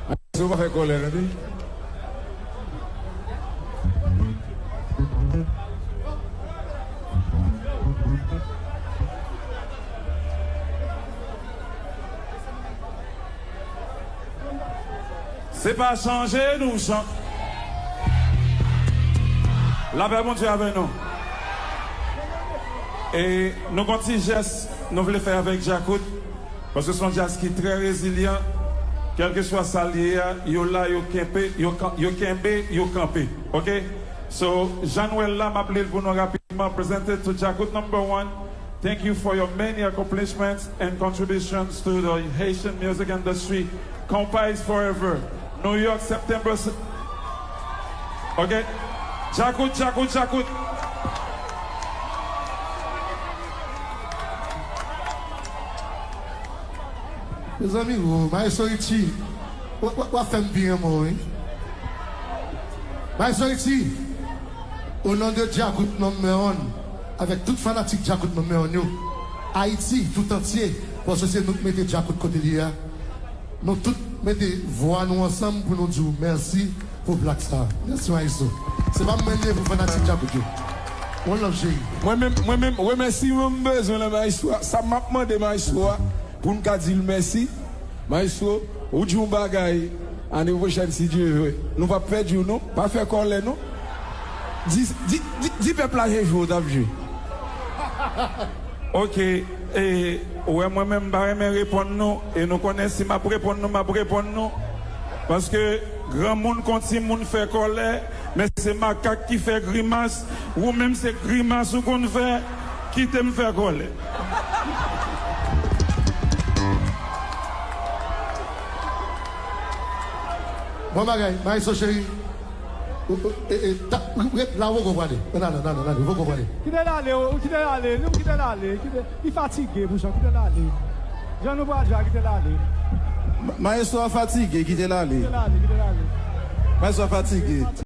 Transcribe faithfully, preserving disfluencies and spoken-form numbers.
Ayisyen pa fè kòlè, tande. Se pa chanje nou chan. Lapè Bondye avè nou. E nou gon ti jès nou vle fè avèk Djakout, paske se yon jazz ki trè rezilyan. Kèlkeswa sa l ye a, yo la, yo kenpe, yo kan-, yo kenbe, yo kanpe. Oke? So, jan n wè l la, m ap li l pou nou rapidman. Presented to Djakout number one. Thank you for your many accomplishments and contributions to the Haitian music industry. Konpa is forever. New York, September. Ok? Djakout, Djakout, Djakout. Mezanmi, o, Maestro Richie, w, w, w ap fè m vire mò, wi. Maestro Richie, o non de Djakout number one, avèk tout fanatik Djakout number one yo, Ayiti tout antye, paske se nou k mete Djakout kote l ye a. Nou tout mete vwa nou ansanm pou nou di w mèsi pou plak sa. Mèsi, Maestro. Se pa m menm li ye pou fanatik Djakout yo. One love, cheri. Mwen menm, mwen menm, remèsiman m bezwen la, Maestro. Sa m ap mande Maestro a, pou n ka di l mèsi. Maestro, ou di yon bagay, ane pwochèn, si Dye vle, nou p ap pèdi w, non. Pa fè kòlè, non. Di, di, di, di pèp la se jwe w t ap jwe. Ok, e, ou wè mwen menm m pa renmen reponn nou, e nou konnen si m ap reponn nou, m ap reponn nou. Paske granmoun kon timoun fè kòlè, men se makak ki fè grimas, ou menm se grimas ou konn fè, kite m fè kòlè. Bon bagay, Maestro cheri. Ou, ou, e, e, ta, ret la, ou poko prale. Nan, nan, nan, nan, ou poko prale. Kite l ale, o, kite l ale, nou kite l ale, kite, li fatige pou sa, kite l ale. Jan nou pral di a, kite l ale. Ma-, Maestro a fatige, kite l ale. Kite l ale, kite l ale. Maestro a fatige.